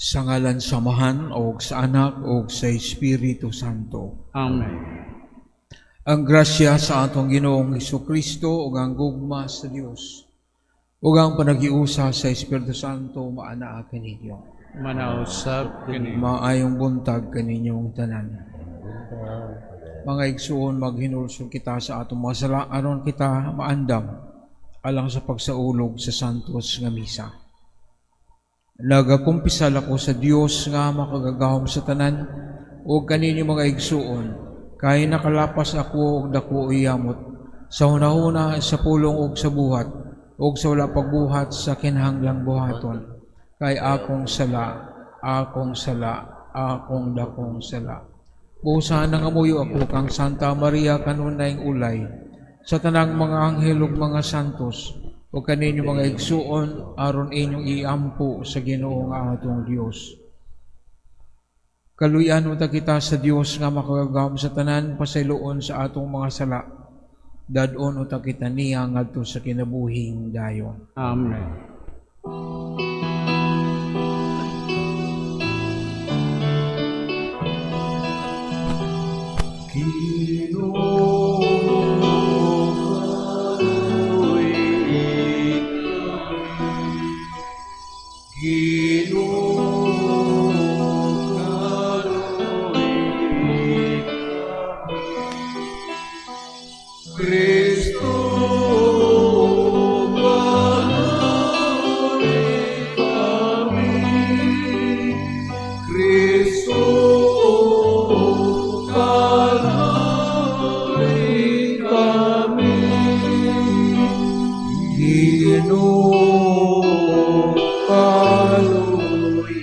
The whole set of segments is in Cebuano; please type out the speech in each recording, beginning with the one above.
Sa ngalan sa Amahan o sa Anak o sa Espiritu Santo. Amen. Ang grasya sa atong Ginoong Kristo ug ang gugma sa Dios ug ang panagiusa sa Espiritu Santo maanaa kaninyo. Manausab kini. Maayong buntag kaninyong tanan. Mga igsuon, maghinulsol kita sa atong mga sala aron kita maandam alang sa pagsaulog sa Santos nga Misa. Nagakumpisal ako sa Dios nga makagagahom sa tanan ug kaninyo, mga igsuon, kay nakalapas ako og dako yamot sa hunahuna, sa pulong ug sa buhat ug sa wala pagbuhat sa kinahanglang buhaton, kay akong sala, akong sala, akong dakong sala. Busa nangamuyo ako kang Santa Maria, kanunayng ulay, sa tanang mga anghel ug mga santos, ug kaninyo, mga igsuon, aron inyong iampo sa Ginoo nga atong Dios. Kaluyan unta kita sa Dios nga makagagahom sa tanan, pasayloon sa atong mga sala. Dad-on unta kita niya ngadto sa kinabuhing dayon. Amen. Ginoo, kaluoyi kami. Ginoo, kaluoyi kami. Kristo, kaluoyi kami. Kristo, kaluoyi kami. Ginoo, kaluoyi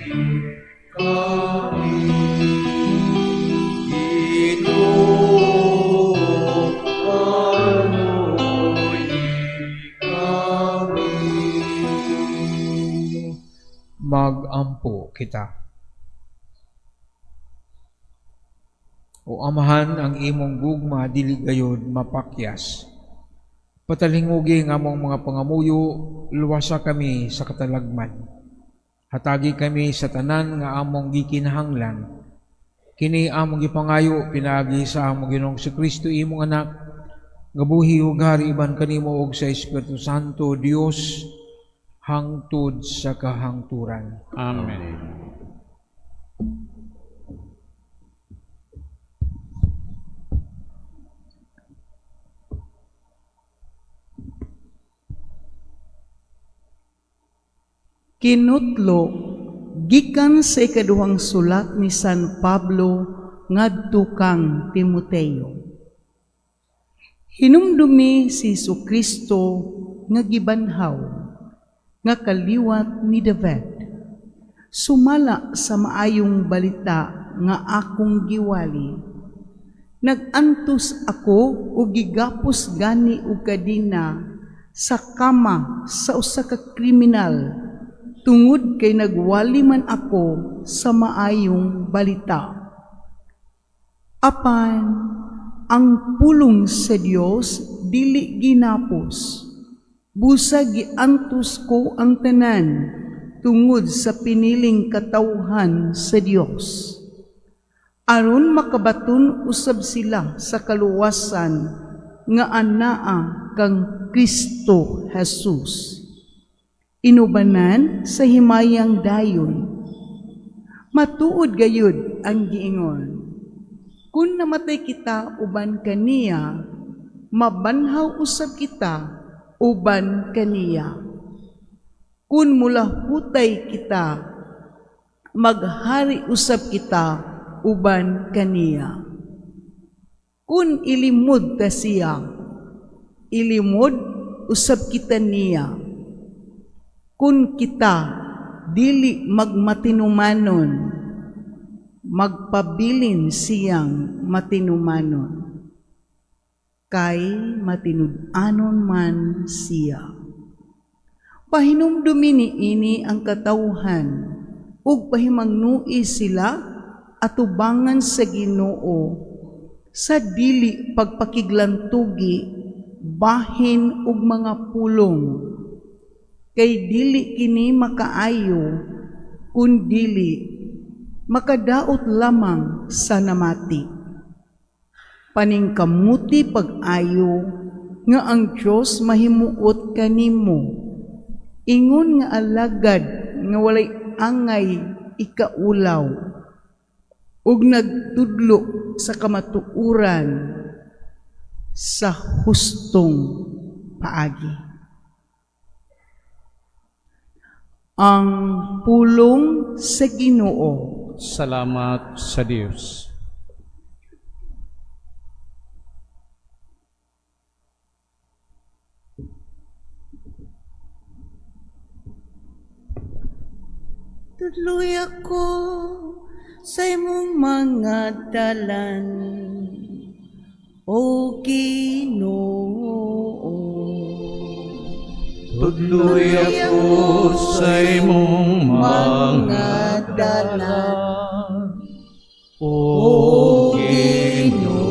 kami. Ginoo, kaluoyi kami. Magampo kita. O Amahan, ang imong gugma dili gayod mapakyas. Patalingugi ang among mga pangamuyo, luwasa kami sa katalagman. Hatagi kami sa tanan nga among gikinahanglan. Kini among gipangayo pinaagi sa among Ginoong Kristo, imong anak, nga buhi ug hari uban kanimo ug sa Espiritu Santo, Dios, hangtod sa kahangturan. Amen. Kinutlo gikan sa ikaduhang sulat ni San Pablo ngadto kang Timoteo. Hinumdumi si Kristo nga gibanhaw, nga kaliwat ni David. Sumala sa maayong balita nga akong giwali. Nag-antos ako ug gigapos gani og kadena sa kama sa usa ka kriminal tungod kay nagwali man ako sa maayong balita. Apan ang pulong sa Dios dili ginapos. Busa giantos ko ang tanan tungod sa piniling katawhan sa Dios, aron makabaton usab sila sa kaluwasan nga anaa kang Kristo Jesus, inubanan sa himayang dayon. Matuod gayud ang giingon, kun namatay kita uban kaniya, mabanhaw usab kita uban kaniya. Kun mulahutay kita, maghari usab kita uban kaniya. Kun ilimod ta siya, ilimod usab kita niya. Kun kita dili magmatinumanon, magpabilin siyang matinumanon, kay matinud-anon man siya. Pahinumdumi niini ang katawhan ug pahimangnui sila atubangan sa Ginoo sa dili pagpakiglantugi bahin og mga pulong, kay dili kini makaayo. Kundili makadaot lamang sa namati. Paningkamuti pag-ayo nga ang Dios mahimuot kanimo. Ingon nga alagad nga walay angay ikaulaw ug nagtudlo sa kamatuoran sa hustong paagi. Ang pulong sa Ginoo. Salamat sa Dios. Tudloy ako sa imong mga dalan, O Ginoo. Tudloy ako sa imong mga dalan, O Ginoo.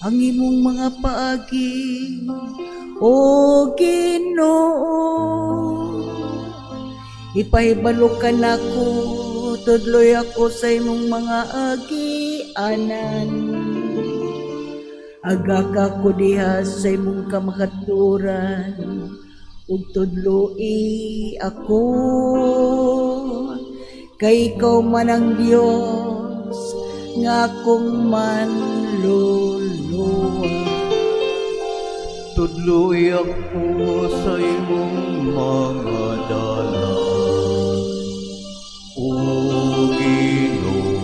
Ang imong mga paagi, O Ginoo, ipahibalo ka nako, tudloy ako sa imong mga agianan. Agaka ko diha sa imong kamakaturan, ug tudloi ako. Kay ikaw man ang Dios nga akong manluluwa. Tudloy ako sa imong mga dalan, O Ginoo.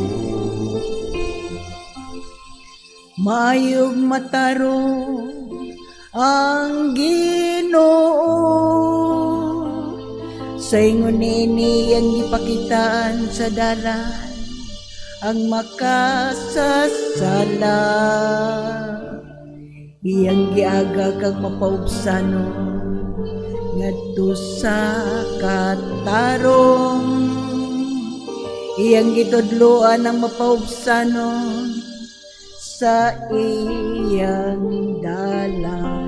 Maayog matarong ang Ginoo, sa ingon niini ang gipakitaan sa dalan ang makasasala. Iyang giaga kang mapaubsanon ngadto sa katarong. Iyang gitudloan ang mapaubsanon sa iyang dalan.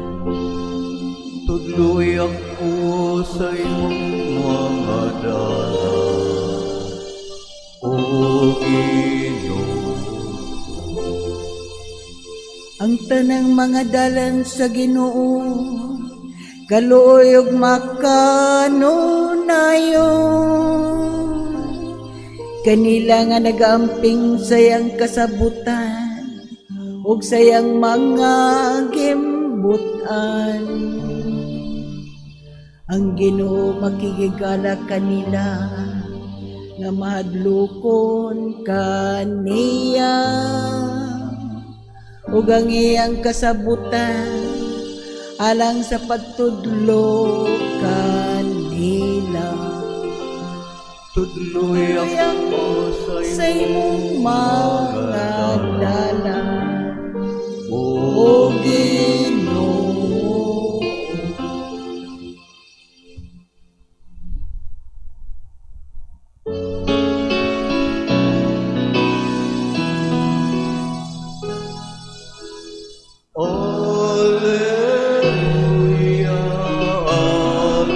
Tudloy ako sa imong mga dalan, O Ginoo. Ang tanang mga dalan sa Ginoo kaluoy ug makanunayon. Kanila nga nagaamping sa iyang kasabutan ug sa iyang mga gimbutan. Ang Ginoo makigigala kanila nga mahadlokon kaniya, ug ang iyang kasabutan alang sa pagtudlo kanila. Tudloy ako sa imong mga dalan, O O Ginoo. Alleluia, alleluia, alleluia, alleluia,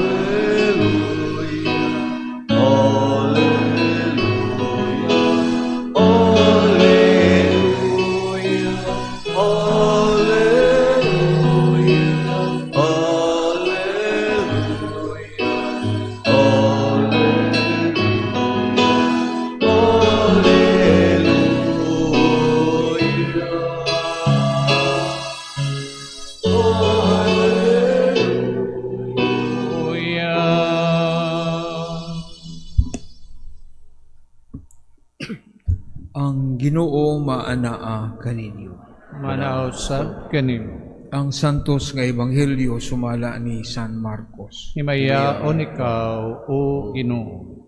alleluia, alleluia, alleluia, alleluia. Ang Ginoo maanaa kaninyo. Manaw sab kanimo. Ang Santos nga Ebanghelyo sumala ni San Marcos. Himayaon ikaw, O Ginoo.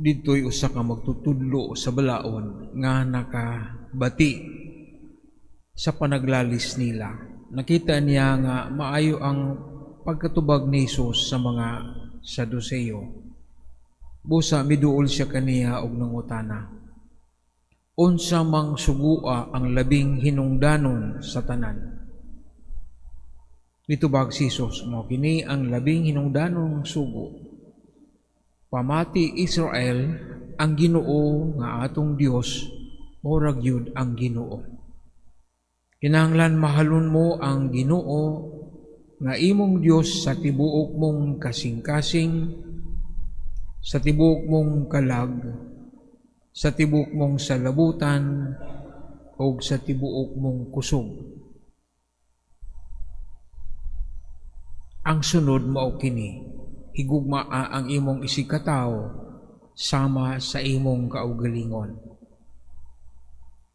Dito'y usa ka magtutudlo sa balaon nga nakabati sa panaglalis nila. Nakita niya nga maayo ang pagkatubag ni Hesus sa mga Saduseo. Busa miduol siya kaniya og nangutana. Unsa mang sugua ang labing hinungdanon sa tanan? Mitubag si Jesus, mao kini ang labing hinungdanong sugo. Pamati Israel, ang Ginoo nga atong Dios, mao ra gyud ang Ginoo. Kinahanglan mahalon mo ang Ginoo nga imong Dios sa tibuok mong kasing-kasing, sa tibuok mong kalag, sa tibuok mong salabutan, ug sa tibuok mong kusog. Ang sunod mao kini, higugmaa ang imong isigkatawo sama sa imong kaugalingon.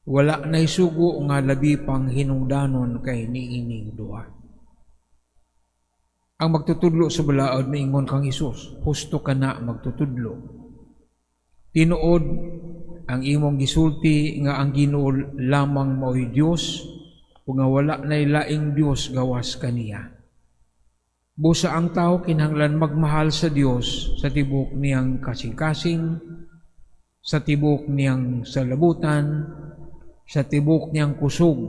Wala nay sugo nga labi pang hinungdanon kay niining duha. Ang magtutudlo sa balaod miingon kang Hesus, husto ka na magtutudlo. Tinuod ang imong gisulti nga ang Ginoo lamang mao'y Dios ug nga wala nay laing Dios gawas kaniya. Busa ang tao kinahanglan magmahal sa Dios sa tibuok niyang kasing-kasing, sa tibuok niyang salabutan, sa tibuok niyang kusog.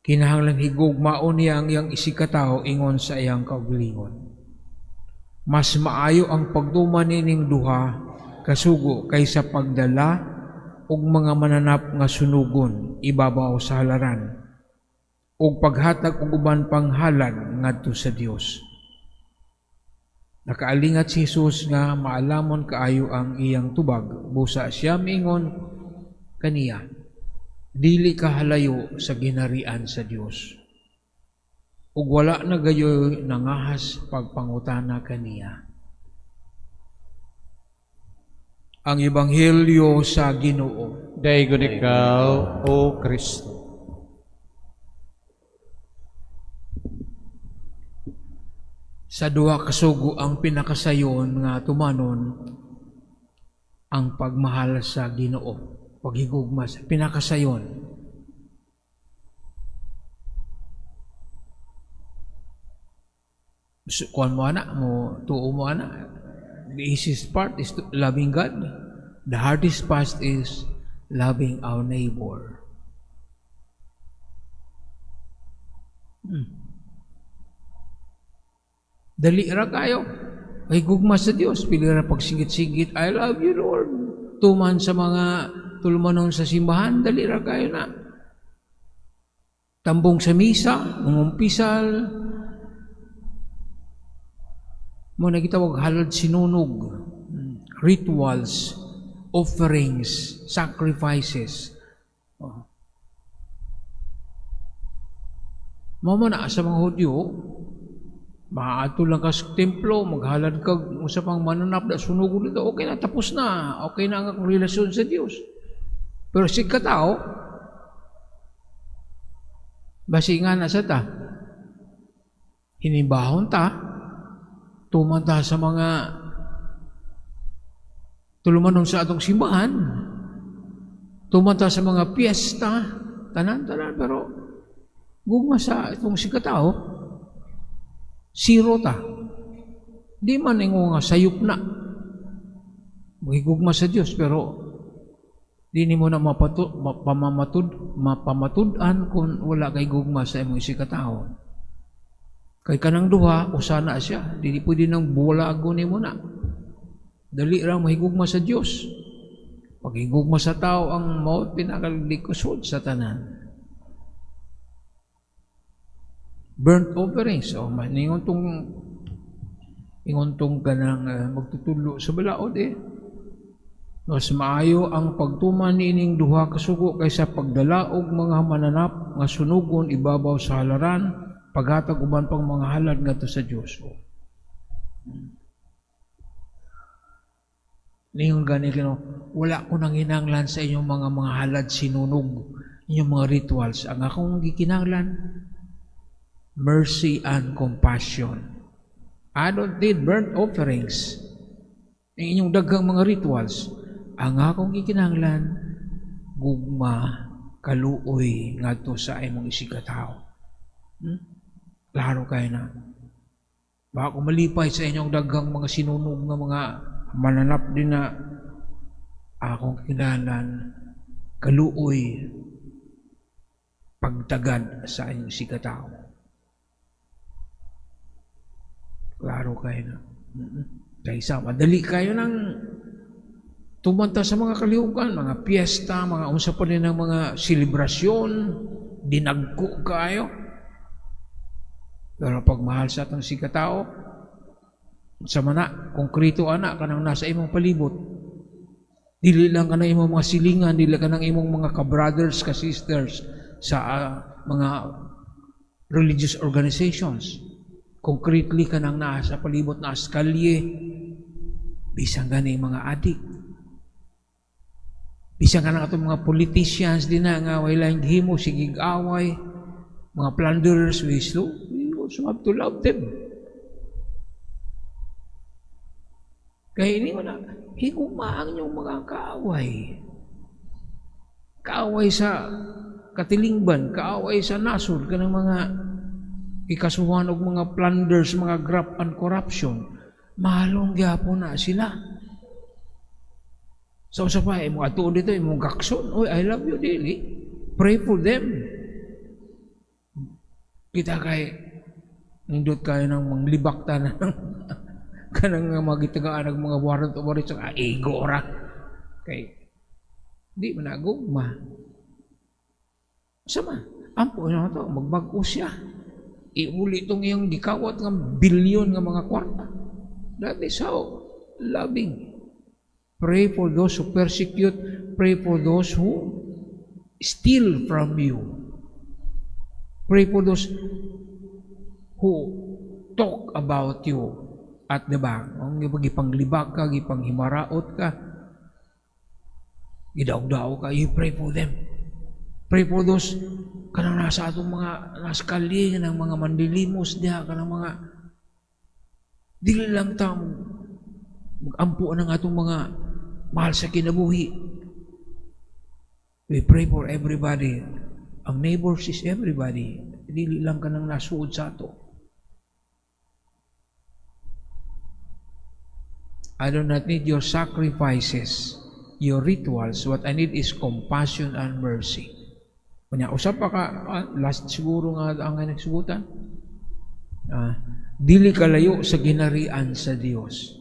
Kinahanglan higugmaon niya ang iyang isigkatawo ingon sa iyang kaugalingon. Mas maayo ang pagtuman nining duha kasugo kaysa pagdala og mga mananap nga sunugon ibabaw sa halaran ug paghatag og uban pang halad ngadto sa Dios. Nakaalingat si Jesus nga maalamon kaayo ang iyang tubag, busa siya miingon kaniya, dili ka halayo sa ginharian sa Dios. Ug wala na gayoy nangahas pagpangutana kaniya. Ang Ebanghelyo sa Ginoo. Daygon ikaw, O Kristo. Sa duha ka sugo ang pinakasayon nga tumanon ang pagmahal sa Ginoo, paghigugma sa pinakasayon. Kuan mo ana, mo tuo mo ana. The easiest part is to loving God. The hardest part is loving our neighbor. Dali ra kayo. Ay gugma sa Dios, pili ra pagsigit-sigit, I love you Lord. Tuman sa mga tulumanon sa simbahan, dali ra kayo na. Tambong sa misa, mangumpisal, mo na gitawag halad sinunog, rituals, offerings, sacrifices. Oh. Mao man na sa mga Hudyo, maato lang ka sa templo, maghalad ka usa pang mananap na sunugon dito, okay na, tapos na, okay na ang akong relasyon sa Dios. Pero si katao, basi nga na sa ta, hinimbahon ta, tuman ta sa mga tulumanon sa atong simbahan, tuman ta sa mga piyesta, tanan-tanan, pero gugma sa itong sikatao, zero ta. Di man ingo nga sayop na. Magigugma sa Dios, pero di nimo na mapamatud-an kung wala kay gugma sa imong isikatao. Kay kanang duha, usa na siya. Dili pwede nang bulago nimo na. Dali ra mahigugma sa Dios. Paghigugma sa tao ang mao pinakalikusod sa tanan. Burnt offerings. O, ingon tong kanang magtutudlo sa balaod eh. Mas maayo ang pagtuman niining duha ka sugo kaysa pagdala og mga mananap nga sunugon ibabaw sa halaran, paghatag uban pang mga halad ngadto sa Dios. Ningon gani kino, wala ko nang hinanglan sa inyong mga halad sinunog, inyong mga rituals. Ang akong gikinahanglan, mercy and compassion. I don't need burnt offerings. Ang inyong daghang mga rituals. Ang akong gikinahanglan, gugma, kaluoy ngadto sa imong isigkatawo. Klaro kayo na. Baka kung malipay sa inyong daghang mga sinunog nga mga mananap din na akong kinahanglan, Kaluoy, pagtagad sa inyong sikatao. Klaro kayo na. Kaysa madali kayo ng tumanta sa mga kalihukan, mga piyesta, mga unsa pa din ng mga selebrasyon, dinagko kayo. Pero pagmahal sa atong sikatao, sa mana, konkreto ana kanang nasa imong palibot. Dili lang kanang imong mga silingan, dili kanang imong mga ka-brothers, ka-sisters sa mga religious organizations. Concretely kanang naa sa palibot na askalye, bisan gani mga adik. Bisan kanang atong mga politicians din na nga walay gihimo, sige away, mga plunderers, we also have to love them. Kaya ini mo na, higuma ang inyong mga kaaway. Kaaway sa katilingban, kaaway sa nasod, kanang mga ikasuhan og mga plunders, mga graft and corruption. Mahalong gyapon na sila. Sa usa pa, imong atuon dito, imong gakson. Oy, I love you, dili. Pray for them. Kita kay, nindot kayo ng manglibak tanan kanang magitagaan ng mga warrant of arrest, ego ra. Kay, di man nagugma. Sama, ampo na ito, magbag-o siya. Iuli itong iyong gikawat ng bilyon ng mga kwarta. That is how loving. Pray for those who persecute, pray for those who steal from you. Pray for those who talk about you at the back. Ang gipanglibak ka, gipanghimaraot ka, gidaog-daog ka, you pray for them. Pray for those kanang nasa atong mga naskalye, kanang mga mandilimos diha, kanang mga dili lang ta mag-ampo ng atong mga mahal sa kinabuhi. We pray for everybody. Ang neighbors is everybody. Dili lang kanang nasuod sa ato. I do not need your sacrifices, your rituals. What I need is compassion and mercy. Kunya, usap pa ka, last siguro nga ang nagsugutan. Dili kalayo sa ginarian sa Dios.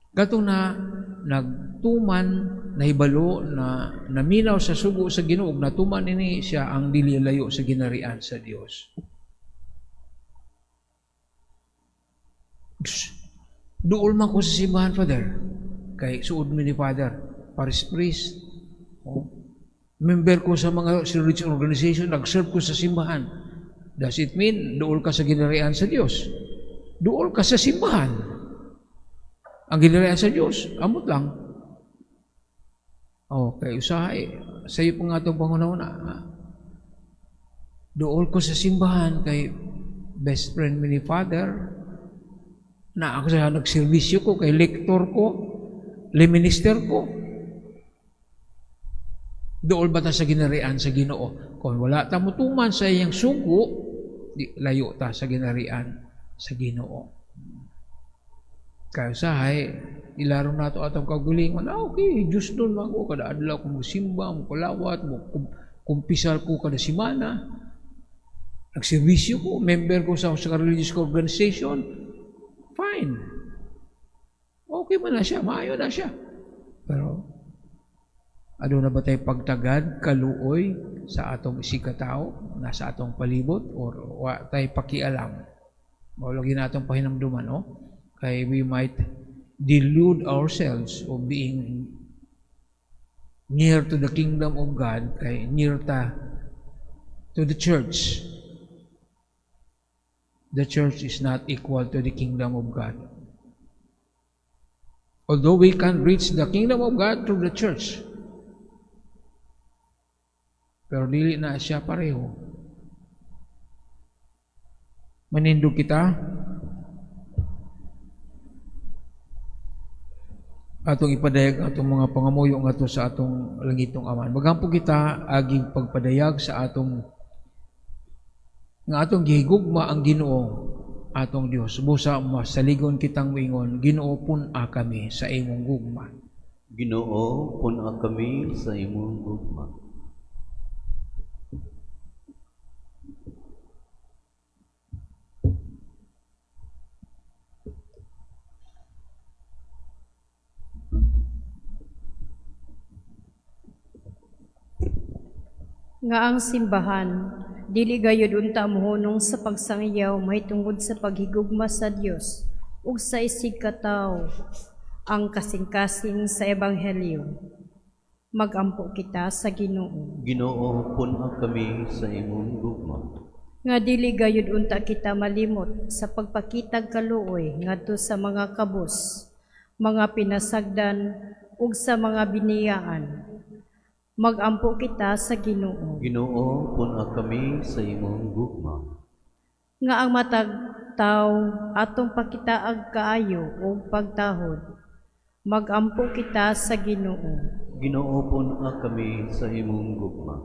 Kato na nagtuman, nahibalo, na naminaw sa sugo sa Ginoo, natuman ini siya ang dili layo sa ginarian sa Dios. Duol man ko sa simbahan, Father. Kay suod mi ni Father, parish priest. Oh. Member ko sa mga religious organization, nag-serve ko sa simbahan. Does it mean duol ka sa ginarian sa Dios? Duol ka sa simbahan. Ang ginarian sa Dios, amot lang. Oh, kay usahay, sa iyo pa nga itong pangunahuna. Duol ko sa simbahan kay best friend mi ni Father, na ako sa nagserbisyo ko, kay lektor ko, lay minister ko. Dool ba ta sa ginarian sa Ginoo? Kung wala ta mutuman sa iyang sugo, di, layo ta sa ginarian sa Ginoo. Kaya usahay, ilaro nato atong kaugalingon. Okay, Diyos doon man ko, kada adlaw ko musimba, mukulawat, kumpisal ko kada simana. Nagserbisyo ko, member ko sa religious organization. Fine. Okay man na siya, maayo na siya. Pero, ano na ba tayo pagtagad, kaluoy sa atong isikatao, nasa atong palibot, or wa tayo pakialam? Mao lagi na atong pahinamduman, no? Kay we might delude ourselves of being near to the kingdom of God, kay near ta to the church. The church is not equal to the kingdom of God. Although we can reach the kingdom of God through the church, pero dili na siya pareho. Manindog kita atong ipadayag atong mga pangamuyo ngadto sa atong langitong Amahan. Magampo kita aging pagpadayag sa atong nga atong gihigugma ang Ginoo atong Dios. Busa masaligon kitang moingon, Ginoo, pun-a kami sa imong gugma. Ginoo, pun-a kami sa imong gugma. Nga ang simbahan dili gayud unta mohunong sa pagsangyaw mahitungod sa paghigugma sa Dios ug sa isigkatawo ang kasing-kasing sa ebanghelyo. Magampo kita sa Ginoo. Ginoo, pun-a kami sa imong gugma. Nga dili gayud unta kita malimot sa pagpakitag kaluoy ngadto sa mga kabus, mga pinasagdan ug sa mga biniyaan. Magampo kita sa Ginoo. Ginoo, pun-a kami sa imong gugma. Nga ang matag tawo atong pakitaag kaayo ug pagtahod. Magampo kita sa Ginoo. Ginoo, pun-a kami sa imong gugma.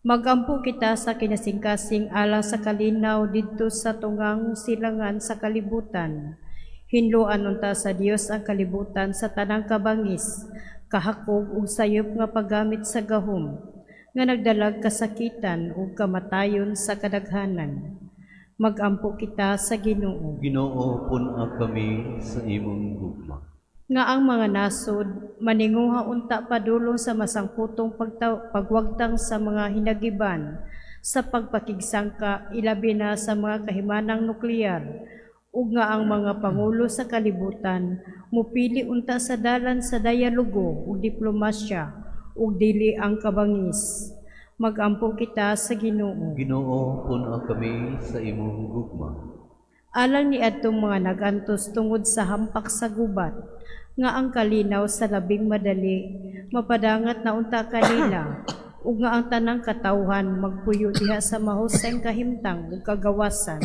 Magampo kita sa kinasingkasing alang sa kalinaw didto sa tungang silangan sa kalibutan. Hinloan unta sa Dios ang kalibutan sa tanang kabangis, kahakog ug sayop nga paggamit sa gahom, nga nagdalag kasakitan ug kamatayon sa kadaghanan. Magampo kita sa Ginoo. Ginoo, pun-a kami sa imong gugma. Nga ang mga nasod maninguha unta padulong sa masangputong pagwagtang sa mga hinagiban sa pagpakigsangka, ilabi na sa mga kahimanang nuklear, ug nga ang mga pangulo sa kalibutan mupili unta sa dalan sa dialogo ug diplomasya ug dili ang kabangis. Magampo kita sa Ginoo. Ginoo, pun-a kami sa imong gugma. Alang ni adtong mga nagantos tungod sa hampak sa gubat, nga ang kalinaw sa labing madali mapadangat na unta kanila, ug nga ang tanang katawhan magpuyo diha sa mahusay kahimtang ug kagawasan.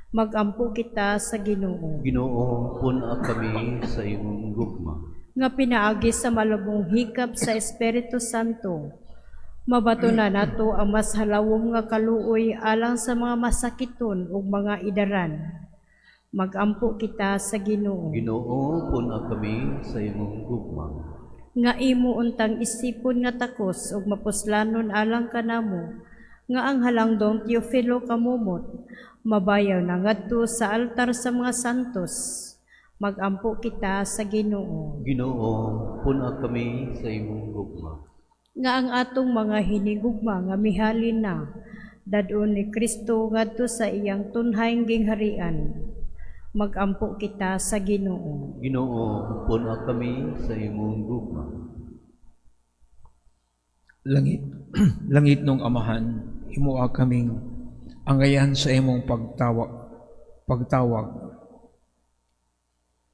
Magampo kita sa Ginoo. Ginoo, pun-a kami sa imong gugma. Nga pinaagi sa malubong hikap sa Espiritu Santo, mabato na nato ang mas halawom nga kaluoy alang sa mga masakiton ug mga idaran. Magampo kita sa Ginoo. Ginoo, pun-a kami sa imong gugma. Nga imo untang isipon nga takos ug mapuslanon alang kanamo, nga ang halangdong Teofilo kamumot mabayaw na ngadto sa altar sa mga santos. Magampo kita sa Ginoo. Ginoo, pun-a kami sa imong gugma. Nga ang atong mga hinigugma nga mihalin na dadon ni Kristo ngadto sa iyang tunhayng gingharian. Magampo kita sa Ginoo. Ginoo, pun-a kami sa imong gugma. Langit, langit nung Amahan, himoa kaming angayan sa imong pagtawag.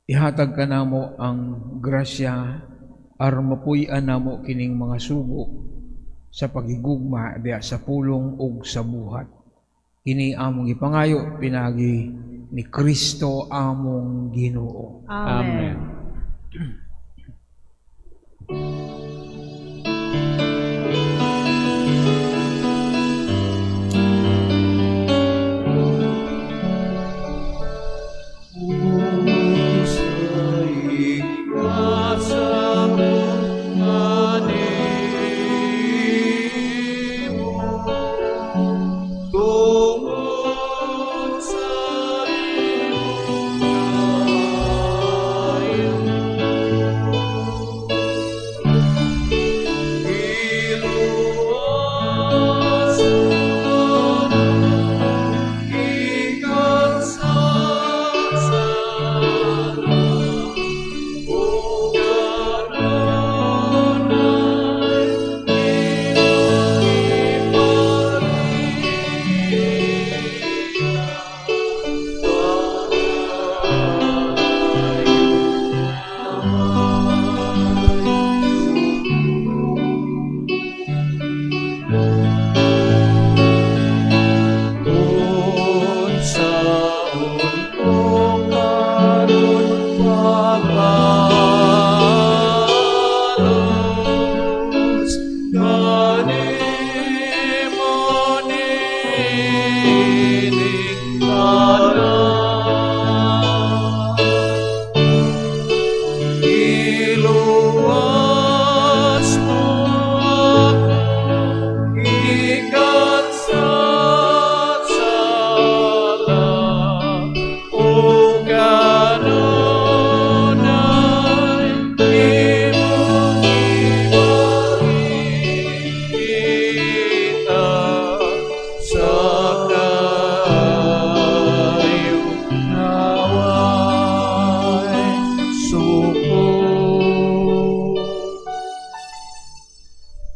Ihatag ka namo ang grasya aron mapuy-an namo kining mga sugo sa paghigugma diha sa pulong ug sa buhat. Kini among ipangayo pinaagi ni Kristo among Ginoo. Amen. Amen. Tungod sa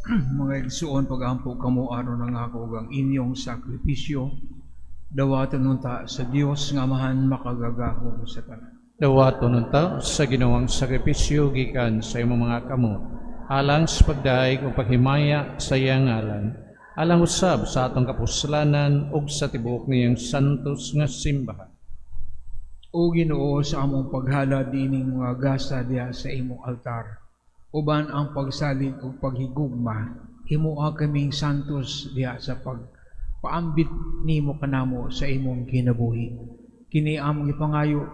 Mga igsuon, pag-ampo kamo aron ang ako ang inyong sakripisyo, dawaton unta sa Dios nga Amahan makagagahom sa tanan. Dawaton unta sa Ginoo ang sakripisyo gikan sa imong mga kamot, alang sa pagdayeg ug paghimaya sa iyang ngalan, alang usab sa atong kapuslanan ug sa tibuok niyang santos nga simbahan. O Ginoo, sa among paghalad niining mga gasa diha sa imong altar, uban ang pagsalig ug paghigugma, himoa kaming santos diha sa pagpaambit nimo kanamo sa imong kinabuhi. Kini among ipangayo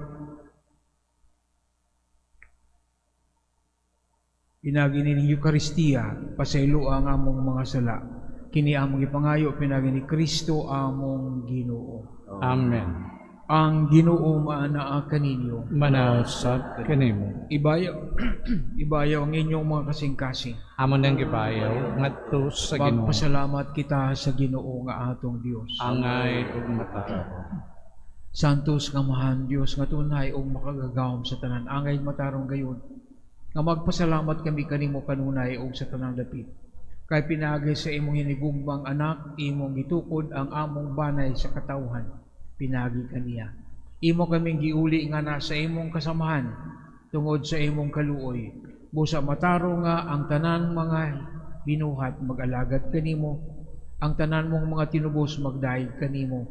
pinaagi nining Eukaristiya, pasaylo ang among mga sala. Kini among ipangayo pinaagi ni Kristo among Ginoo. Amen. Ang Ginoo maanaa kaninyo. Manausab kanimo. Ibayaw, ibayaw ang inyong mga kasing-kasing. Amo nang gibayaw ngadto sa Ginoo. Magpasalamat kita sa Ginoo nga atong Dios. Angay ug matarong. Santos nga Amahan Dios nga tunay ug makagagahom sa tanan, angay matarong gayud nga magpasalamat kami kanimo kanunay ug sa tanang dapit. Kay pinaagi sa imong hinigugmang anak, imong gitukod ang among banay sa katawhan, pinaagi kaniya. Imo kaming giuli nga na sa imong kasamahan tungod sa imong kaluoy. Busa matarong nga ang tanan mga binuhat mag-alagad kanimo, ang tanan mong mga tinubos magdayeg kanimo,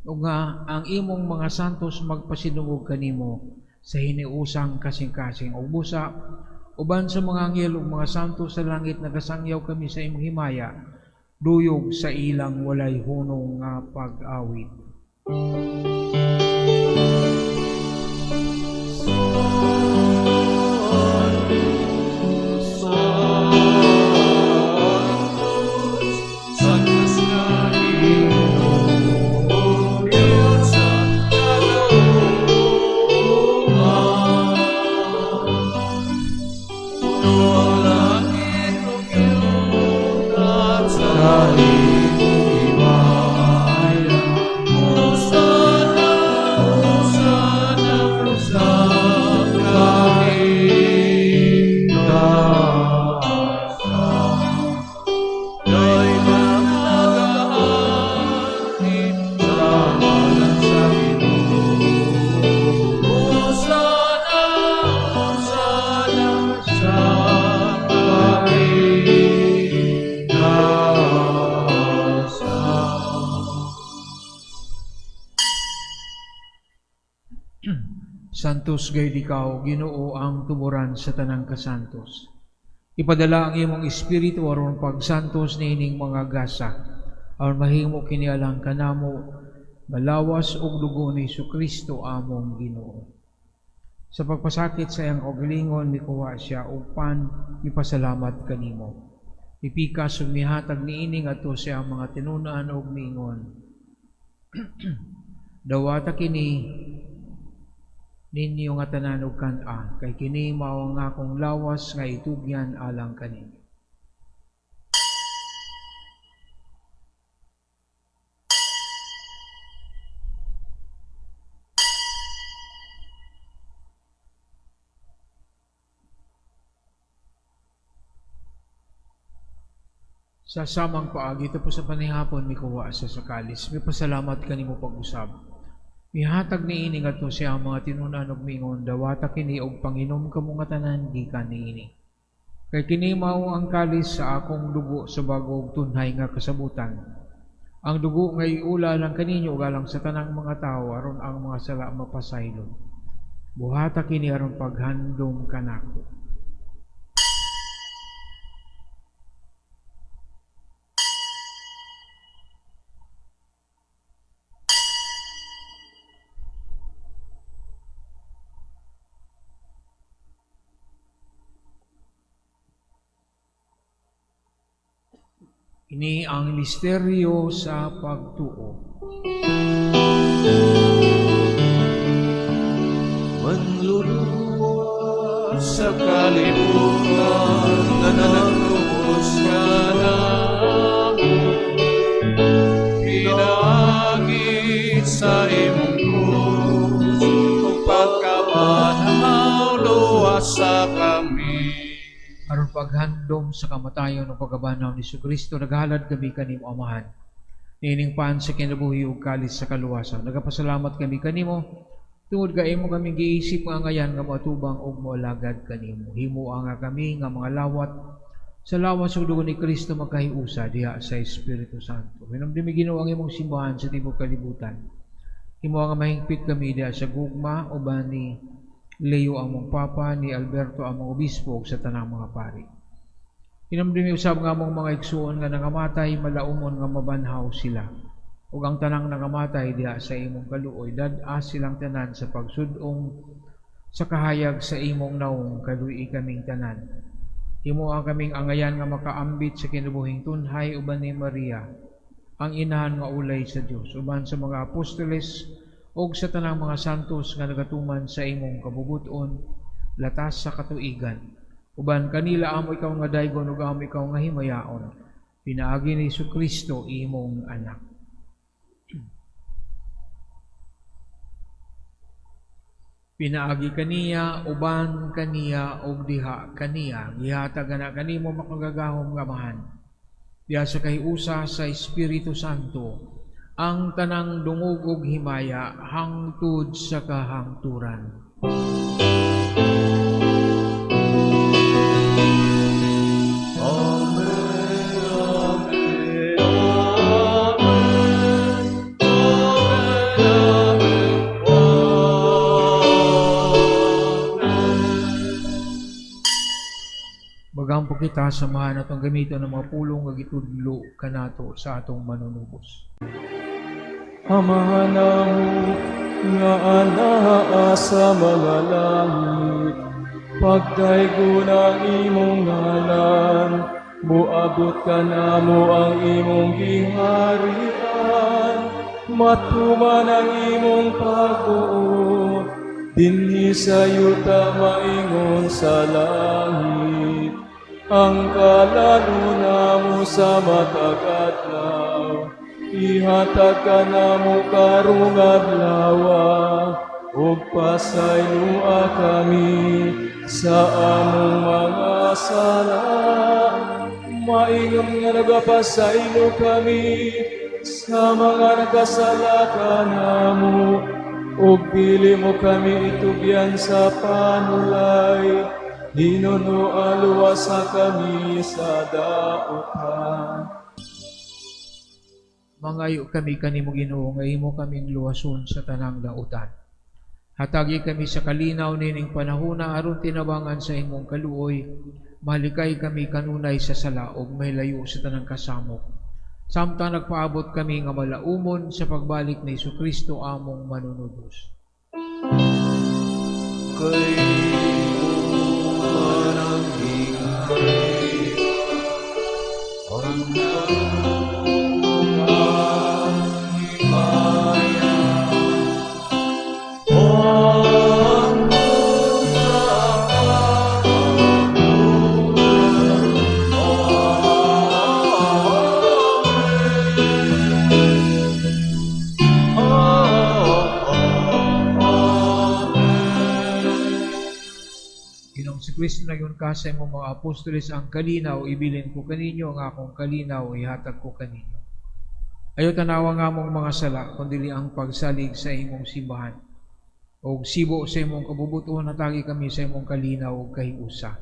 ug nga ang imong mga santos magpasinungog kanimo sa hiniusang kasing-kasing. Ug busa uban sa mga anghel ug mga santos sa langit nagasangyaw kami sa imong himaya, duyog sa ilang walay hunong nga pag-awit. Santos nga Ginoo, Dios sa kadauman. Puno ang langit ug yuta sa imong himaya. Hosana, Hosana sa kahitasan. Dayon nagaagi sa ngalan sa Ginoo. Hosana, Hosana sa kahitasan. Santos gayud ikaw, Ginoo, ang tuboran sa tanang kasantos. Ipadala ang imong espiritu aron pagsantos niining mga gasa, aron mahimo kini alang kanamo malawas ug dugo ni Hesukristo among Ginoo. Sa pagpasakit sa iyang kaugalingon, mikuha siya og pan, mipasalamat kanimo. Mipikas ug mihatag niini ngadto sa iyang mga tinun-an ug miingon, "Dawata kini ninyo nga tanan og kan-a, kay kini mao ang akong lawas nga itugyan alang kaninyo." Sa samang paagi, tapos sa panihapon, mikuha sa kalis. Mipasalamat kanimo pag-usab. Mihatag niini ngadto sa iyang mga tinun-an ug miingon, "Dawata kini og panginom kamo nga tanan gikan niini. Kay kini mao ang kalis sa akong dugo sa bag-ong tunhay nga kasabutan. Ang dugo nga iula lang kaninyo ug alang sa tanang mga tawo aron ang mga sala mapasaylo. Buhata kini aron paghandom kanako." Ini ang misteryo sa pagtuo. Manluluwas sa kalibutan nga nagtubos kanamo, pinaagi sa imong krus ug pagkabanhaw, luwasa kami. Aron paghandom pagpahinumdom sa kamatayon ug pagkabanhaw ni Kristo, naghalad kami kanimo, Amahan, niining pan sa kinabuhi ug kalis sa kaluwasan. Nagapasalamat kami kanimo tungod kay imo kami giisip nga angayan nga moatubang ug moalagad kanimo. Himoa nga kami nga mga lawat sa lawas ug dugo ni Kristo magkahiusa diha sa Espiritu Santo. Hinumdumi, Ginoo, ang imong simbahan sa tibuok kalibutan. Himoa nga mahingpit kami diha sa gugma uban ni Leo among Papa, ni Alberto among Obispo ug sa tanang mga pari. Hinumdumi usab nga among mga igsuon nga nangamatay, malaumon nga mabanhaw sila. Ug ang tanang nangamatay diha sa imong kaluoy, dad-a silang tanan sa pagsud-ong sa kahayag sa imong naong, kaluoyi kaming tanan. Himoa kaming angayan nga makaambit sa kinabuhing tunhay uban ni Maria, ang inahan nga ulay sa Dios, uban sa mga apostoles ug sa tanang mga santos nga nagatuman sa imong kabubut-on latas sa katuigan. Uban kanila amo ikaw nga daygon ug amo ikaw nga himayaon, pinaagi ni Kristo imong anak. Pinaagi kaniya, uban kaniya, ug diha kaniya, gihatag na kanimo makagagahom nga Amahan, diha sa kahiusa sa Espiritu Santo, ang tanang dungog ug himaya hangtod sa kahangturan. Amen, amen, amen, amen, amen. Magampo kita, samahan atong gamiton ng mga pulong nga gitudlo kanato sa atong manunubos. Amahan namo nga anaa sa mga langit, pagdaygon ang imong ngalan, muabot kanamo ang imong giharian, matuman ang imong pagbuot, dinhi sa yuta maingon sa langit. Ang kalan-on namo sa matag adlaw, ihatag kanamo karong adlawa, ug pasayloa kami sa among mga sala, maingon nga nagapasaylo kami sa mga nagkasala kanamo, ug dili mo kami itugyan sa panulay, hinunoa luwasa kami sa dautan. Mangayo kami kanimo, Ginoo, nga imo kaming luwason sa tanang dautan. Hatagi kami sa kalinaw nining panahona aron tinabangan sa imong kaluoy, malikay kami kanunay sa sala ug mahilayo sa tanang kasamok. Samtang nagpaabot kami nga malaumon sa pagbalik ni Jesucristo among manunubos. Kay man ang hingay, ang Kristo nagyon ka sa imong mga apostoles, ang kalinaw ibilin ko kaninyo, ang akong kalinaw ihatag ko kaninyo. Ayaw tanawa nga among mga sala, kundi ang pagsalig sa imong simbahan. Og sibo sa imong kabubuton, hatagi kami sa imong kalinaw ug kahiusa.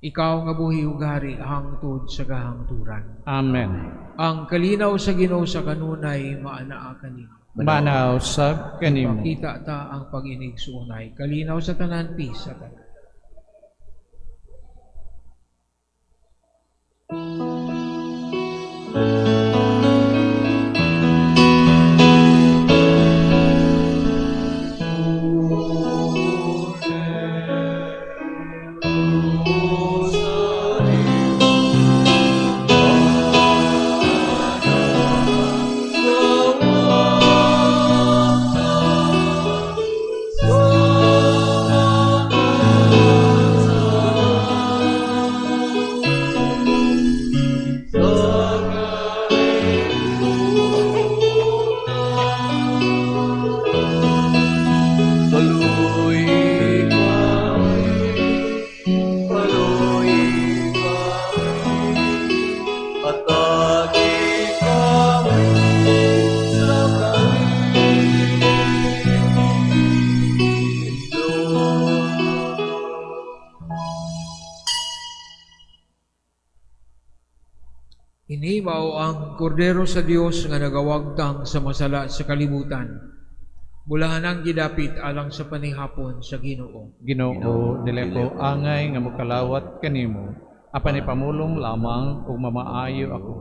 Ikaw nga buhi ug hari hangtod sa kahangturan. Amen. Ang kalinaw sa Ginoo sa kanunay maanaa kaninyo. Manaw sab kanimo. Pakita ta ang pag-inig suunay. Kalinaw sa tanan, peace sa tanan. Oh. Ini mao ang kordero sa Dios nga nagawagtang sa masala sa kalibutan. Bulahan ang gidapit alang sa panihapon sa Ginoo. Ginoo, dili ko angay nga mokalawat kanimo, apan ipamulong lamang ug mamaayo ako.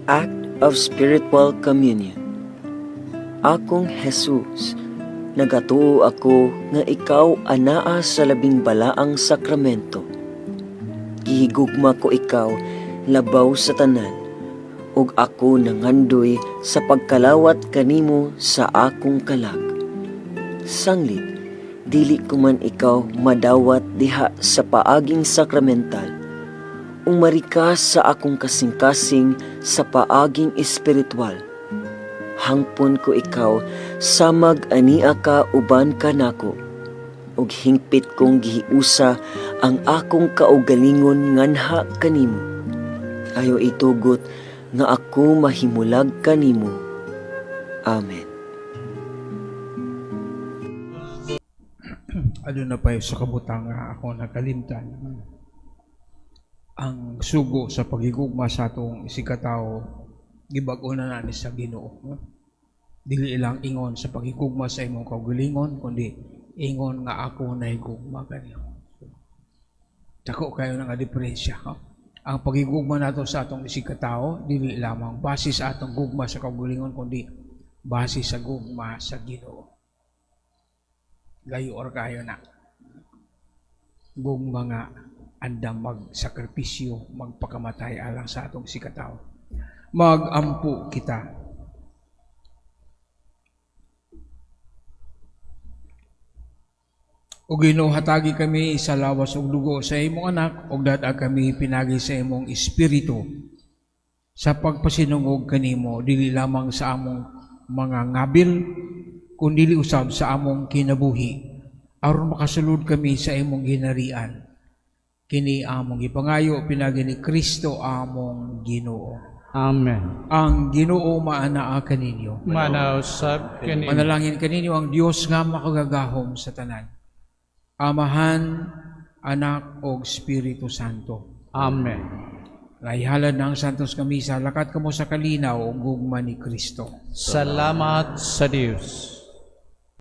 Act of Spiritual Communion. Akong Jesus, nagatuo ako nga ikaw anaa sa labing balaang sakramento. Gihigugma ko ikaw labaw sa tanan, ug ako nangandoy sa pagkalawat kanimo sa akong kalag. Sanglit, dili ko man ikaw madawat diha sa paaging sakramental, umari ka sa akong kasing-kasing sa paaging espiritual. Hangpon ko ikaw samag ania ka uban kanako, ug hingpit kong gihiusa ang akong kaugalingon nganha kanimo. Ayaw itugot nga ako mahimulag kanimo. Amen. Aduna pa sa kabutang nga ako nakalimtan. Ang sugo sa paghigugma sa atong isigkatawo gibag-o na nani sa Ginoo. Dili lang ingon sa paghigugma sa imong kaugalingon, kundi ingon nga ako nahigugma kanimo. Dako kayo nga diferensya. Ha? Ang paghigugma nato sa atong isigkatawo dili lamang base sa atong gugma sa kaugalingon, kundi base sa gugma sa Ginoo. Layo or kayo na. Gugma nga andam magsakripisyo, magpakamatay alang sa atong isigkatawo. Magampo kita. O Ginoo, hatagi kami sa lawas ug dugo sa imong anak, ug dad-a kami pinagi sa imong espiritu sa pagpasinungog kanimo, dili lamang sa among mga ngabil, kundi usab sa among kinabuhi, aron makasulod kami sa imong ginarian. Kini among gipangayo pinagi ni Kristo among Ginoo. Amen. Ang Ginoo maanaa kaninyo. Manaw sab kaninyo. Manalangin kaninyo ang Dios nga makagagahom sa tanan. Amahan, Anak, og Espiritu Santo. Amen. Naihalad ng Santos nga Misa, lakat kamo sa kalinaw ug gugma ni Kristo. Salamat sa Dios.